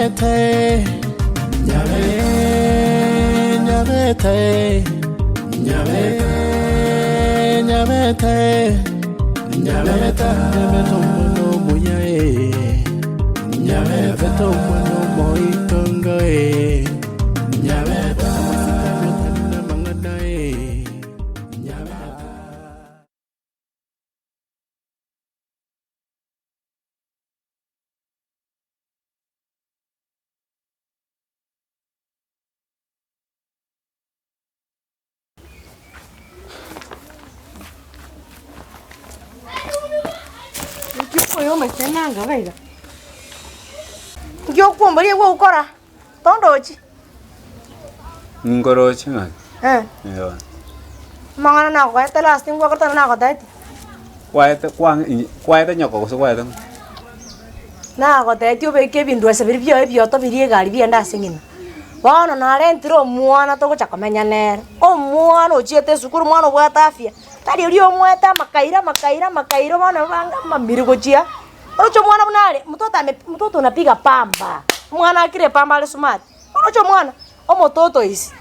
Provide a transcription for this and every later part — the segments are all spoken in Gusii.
Nyabete, Nyabete, Nyabete, Nyabete, Nyabete, Nyabete omwana omuya eh. Nyabete omwana omoitongo eh. Nyabete omosikari otari namang'ana eh. Nyabete. Nki okoyomete nanga iga iga? Nki okwomboria gokora? Tondochi? Ninkoroche ng'aki? Eh. Eeh. Amang'ana nagoete last ngwakorete naende nagotetie. Kwaete kwang'e inye kwaete nyoko gose kwaete ng'o? Nagotetie obeke ebindwese biria biaye ebioto biria egari biende ase ng'ina. Bono narentire omwana togocha komenya nere, omwana ochiete esukuru omwana obwate afya, tari oria omwete amakairo amakairo amakairo bono banga amamiri gochia. Oroche omwana buna are, mtoto ame mtoto unapiga pamba, omwana akire epamba are smart, oroche omwana, omototo isi.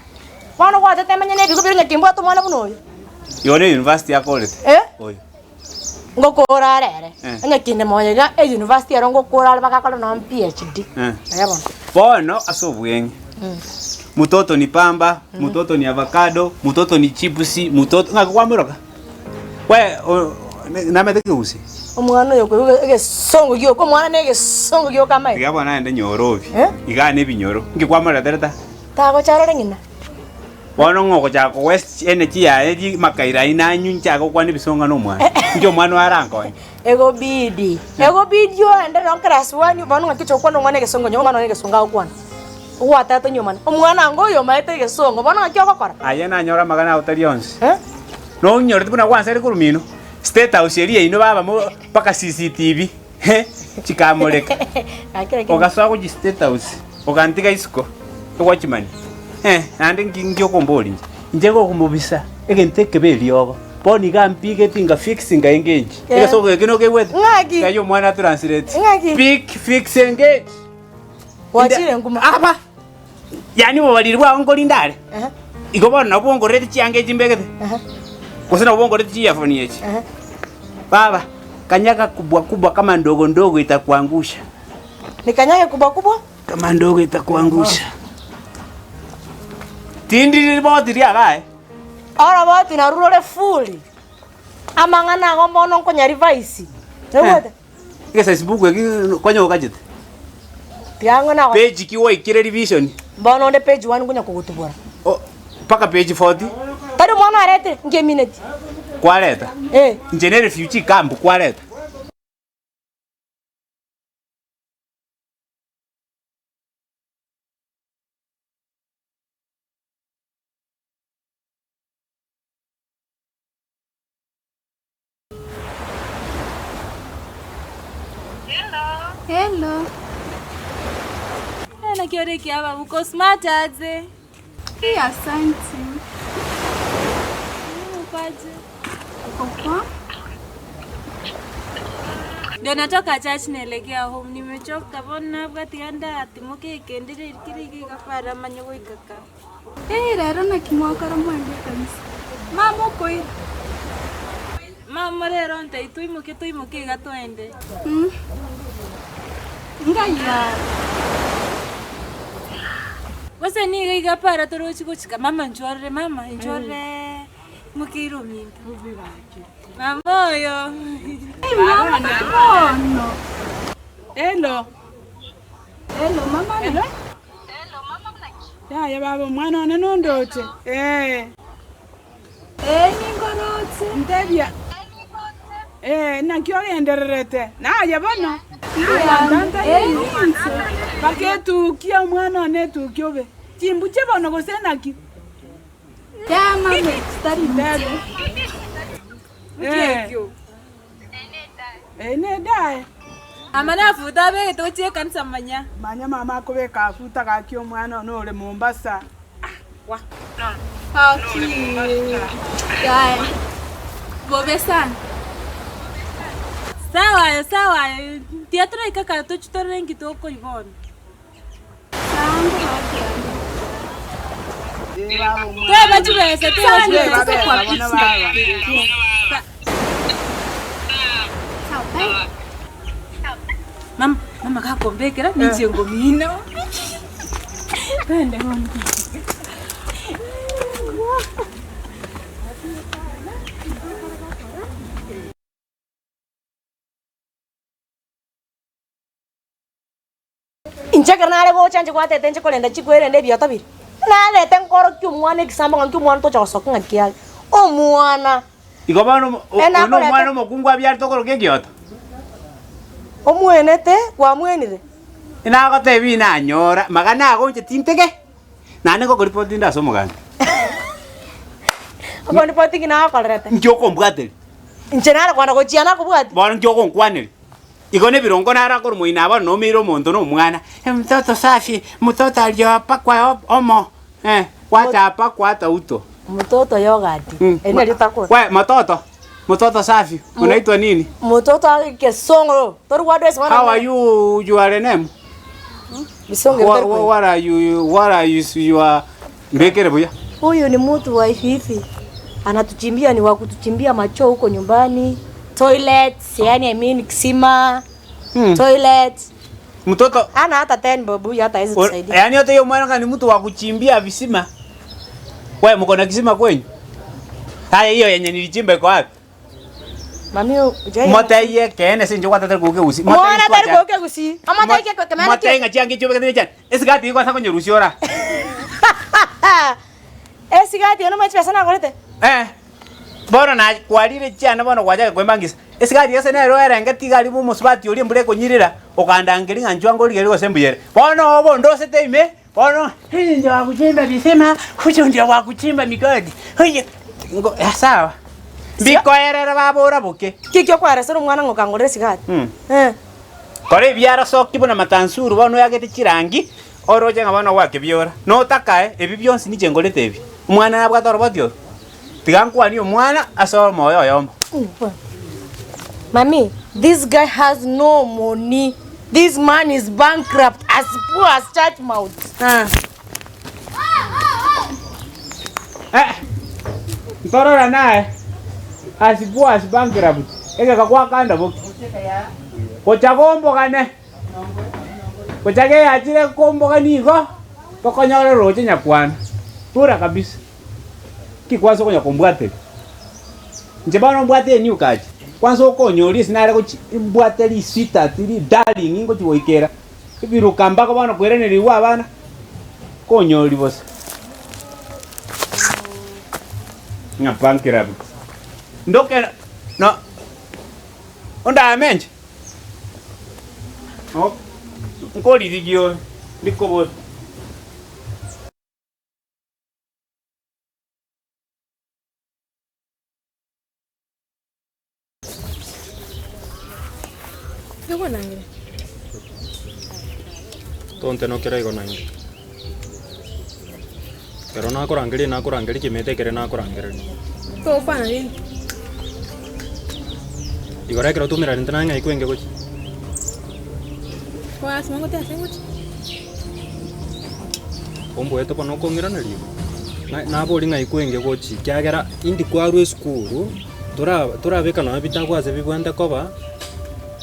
Bono gwatete manye na ebigo biria onye kimbwate omwana buna oyo. Igo ne university akorete? Eh? Oyo. Ngokora are ere, Eh. onye kinde moyo iga e university ero ngokora are bagakora nonye PhD. Eh. Eeh bono. Bono ase obweng'e, mtoto ni pamba, mtoto ni avocado, mtoto ni chipusi, mtoto ng'aki kwamoroka? We o namete kegusii. Omwana oyo okoigwa egesongo gioka, omwana na egesongo gioka amaene. Tiga bono naende nyorobi, Eh? igaa na ebinyoro, nki kwamoreterete aa? Tagocha arore ng'ina. Bono ng'o ogochaka kogoa energy yaye ri makairo ayio nanywe nchake gokwana ebisonga na omwana, inche omwana oyo arankonye. Egobidi, egobidi oende nonye class one bono ng'aki ocha gokwana omwana egesongo onye omwana one egesongo agokwana. Ogwatete nyomana, omwana ango oyo omaete egesongo bono ng'aki ogokora? Aye nanyore amagana ao tari onsi. Eh? Nonyorete buna gwansaire korwa mino, State House eria yaino baba mo mpaka CCTV, he, chikamoreka. Gaki lakini Ogasoa gochia State House, ogantiga isiko, ewatchman, eh, naende nki nki okomboria inche? Inche gokomobisa, egento ekebe eriogo, bono iga mpigeti nga fix nga engage. Eh. Egesongo ekio nokeigwete? Ng'aki? Ngai omwana atranslate. Ng'aki? Pick, fix, engage. Gwachire nkuma. Aba! Yaani obobariri bwao nkorinde are. Ehe. Igo bono nabwo ongorerete chianga echi mbegete. Ehe. Gose nabwo ongorerete chiyeafoni echi. Ehe. Baba, kanyaga kubwa kubwa kama ndogo ndogo itakuangusha. Nikanyage kubwa kubwa? Kama ndogo itakuangusha. Tindi riboti riagaye. Oroboti naru rore fuli. Amang'ana ago bono nkonya revise. Naigwete? Egesesibuku eki konya ogachete. Tiga ang'e nago. Page ki gwaikire revision? Bono onde page one nkonya kogotubora. O mpaka page 40? Tari omwana aretire, nkemineti. Kwareta? Eh. Inche ne refugee camp kwareta? Hello. Eh, naki ore ekiaba uko smart aje. Hii asante. Uko aje? Uko poa? Ndio natoka church naelekea home nimechoka bono nabwati ganda atimoke ekendire kere iga igafara manye goika ka. Ee, rero naki mwakora mwende ekanisa. Mama okoira. Mama rero ontebie toimoke toimoke iga toende. Mm. Ngai are. Gose nigo iga para torochi gochika mama nchorere mama nchorere mokeire ominto. Mama oyo. Mama naki bono. Hello. Hello mama naki. Yaya baba omwana one nondoche, ee. Ee ningoroche. Ntebia, ee, naki ogendererete? Naye bono. Ee ninche. Mpaka etukia omwana one etukia obe. Chimbuche bono gose naki? Yaya mama tari inche. Ee. Ee nedae. Ama nafuta abegete gochia ekanisa manya. Manya mama akobeka afuta gaki omwana one ore Mombasa. Gaki yaya bobe sana. Sawa aye sawa aye tiga toraika kare tochi torore nki tokori bono. nkobaakera ande. Teba chibesa, teba chibesa. Mama, mama gakombekera ninche ngomina. Twende bono. Inche ekero nare gocha inche gwatete inche korenda chikwerende ebioto biria, narete nkorokia omwana ekisambo ng'a nki omwana tocha gosoka ng'a ki are, omwana. Igo bono omo- o- Eh, oyo na nakorete. omwana omokungu abiarete okoroka egioto. Omwenete, kwamwenire. Nagotebi nanyora, magana ago inche tintege, naende ngokoripoti inde ase omoganda. Okoripoti ng'ina agokorerete. Nki okombwateria? Inche nare kogenda gochia nakobwatia. Bono nki ogonkwaneria? Igo nebirongo naro akorwa moino bono nomeire omonto na omwana, mtoto safi, mtoto aliyopakwa omo, eh, kwachapa kwata uto. Mtoto yogati, eri nario takora. We mototo, mototo safi, unaitwa nini? Mtoto ekesongo, tori gwadwa ase How are you, your name? Bisongo ebi tori koigwa. What are you, what are you, your, mbekere buya. Huyu ni mtu wa hivi hivi, anatuchimbia ni wa kutuchimbia machoo huko nyumbani, toilets, yani I mean kisima, toilet. Mtoto Hana hata 10 bob huyu hata hawezi tusaidia. Yaani yote hiyo mwana ni mtu wa kuchimbia visima. Wewe mko na kisima kwenyu? Haya hiyo yenye nilichimba iko wapi? Mami ujai. Moteiye kene sinje gwatete goke gusi. Mwana tari goke gusi. Ama tari ke kemana Motei ng'a chiange chiobe ketene chiane. Esigati igo asa konyerusia ora. Esigati eno machi pesa nagorete. Eh. Bono na kwarire chiane bono gwachaka koembangisa. Esigati ase nero erengeti iga aria omosubati oria embura ekonyirera, okandangeria ng'a inchuo ngorigererie gose mbuya ere. Bono obe ondosete ime, bono huyu ndio wa kuchimba visima, huyu ndio wa kuchimba migodi, huyu ngo sawa. Mbikoerere babora boke. Ki kiokoeresera omwana ng'a okangorera esigati? Eh. Kora ebiarosoki buna matansuru bono oyagete chirangi, oroche ng'a bono gwakebiora. Notakae, ebi bionsi ninche ngorete ebi. Omwana nabwate oroboti oro? Tiga nkwanie omwana ase omoyo oyomo. Mami, this guy has no money. This man is bankrupt as poor as church mouse. Ah. Eh, ntorora naye as poor as bankrupt egeka gwakanda boki gocha gombogane gocha geyachire kombogani igo tokonyore roche nyakwana tura kabisa ki kwanza okonya kombwateria inche bono mbwate enew kachi kwanza okonyoria ase nare gochi mbwate risweetheart ridarling ngochi goikera ebiruka mpaka bono koiranerigwa abana Konyori bosa ng'a bankrupt. Ndoke no ondame inche? Oh, nkoririgia ore, ndikobora. Tontenokera igo naende. Ekero nakorangeria nakorangeria kimete ekere nakorangereria. Togokwana rende. Igoro ekero twaumeranete naye ng'ai kwenge gochia? Kwa ase ngote ase ngochia. Omboete bono okong'iraneria igo? Ng'a nabori ng'ai kwenge gochia ekiagera indi kwarwa esukuru. Tora torabeka nonya bitabu ase bibwente koba,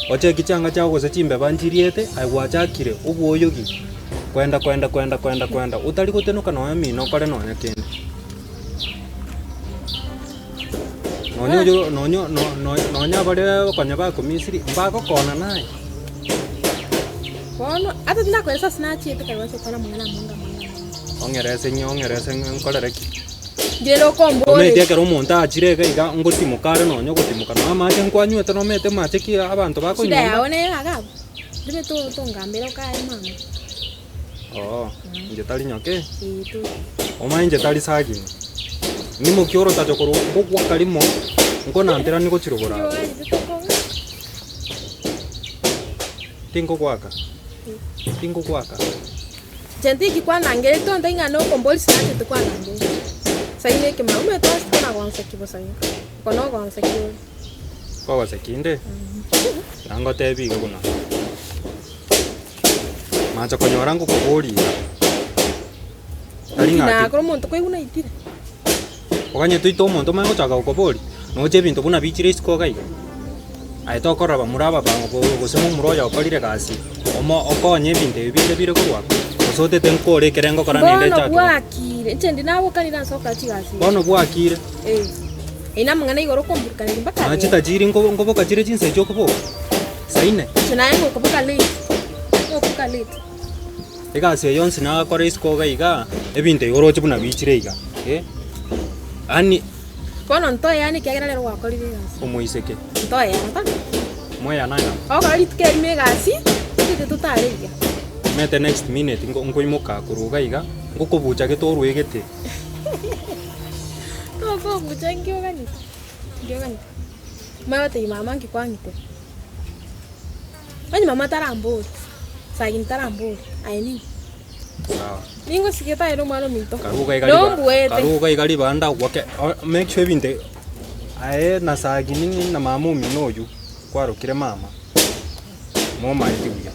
ocheki chianga chiao gose chimbeba nchiriete, aye gwachakire obwoyogi, kwenda kwenda kwenda kwenda kwenda, otari gotenoka nonya mino okore nonya kende. Nonya oyo nonyo no no nonya baria konya bakomisiri, mbagokona naye. Bono, ata tinakoesa ase nachiete kare gose gokwana amang'ana amange amange amange. Ong'erese ng'e ong'erese ng'e nkorere ki? Riria okomboria. Omanyete ekero omonto aachire iga iga ngotimoka are nonya ogotimoka nonya amache nkwanywete nomanyete mache ki abanto bakonywa Shida yao neye iga abwo, rende to- tongambera okaye mama. Oo, inche tari nyoke? Ee to. Omanye inche tari sagini. Nimoki orotacho korwa ngogwaka rimo, nkonanteranie gochia rogoro abwo. Tingogwaka, tingogwaka. Inche ntiki kwanangeretie tonto ing'a nokomboria sinachete kwanangeretie. Sai na ekemama, omanyete onsi tona gonsekia bosa igo, oko nogonsekia ore. Nkogosekia inde? Tiga ngotebie iga buna, macha konyora ngokoboria iga. Tari Inki ng'a ati. nakora omonto koigwa naitire? Oganye toite omonto omanye gochaka gokoboria, noche ebinto buna bichire isiko iga iga. Aye tokorora bamura aba gose momura oyo okorire egasi, omo okonye ebinto ebi binde bire korwa abwo, gose otete nkore ekere ngokora naende Bono nchake gokora. bwakire, inche ndi nabokanire ase ogokora chigasi echi. Bono bwakire. Eh, eri namang'ana igoro okomburukaneria mpaka Nonya rero. chitajiri nko nkoboka chire chinsa echio okoboka, saa ine. Inche naye ngokoboka late, ngokoboka late. Egasi eye yonsi nagakora isiko iga iga, ebinto igo oroche buna bichire iga, eh, yaani. Bono ntoeane ekiagera rero gwakorire egasi. Omoiseke. Ntoeana tari? Moeana ng'a? Ogokora rituko erimo egasi, totete totare iga. Omanyete next minute nko nkoimoka korwa iga iga, ngokobucha gete orwe gete. Tokobucha nki oganyete? Nki oganyete? Omanye gotebia mama nki kwang'itera. Onye mama tarambori, sagini tarambori, aye ning'o? Sawa. Ningosigete aye nomwana ominto, Karuga iga riba, nombuete. karuga iga riba ndagwake, o- make sure ebinto aye na sagini na mama omino oywo, kwarokire mama, momaeti buya.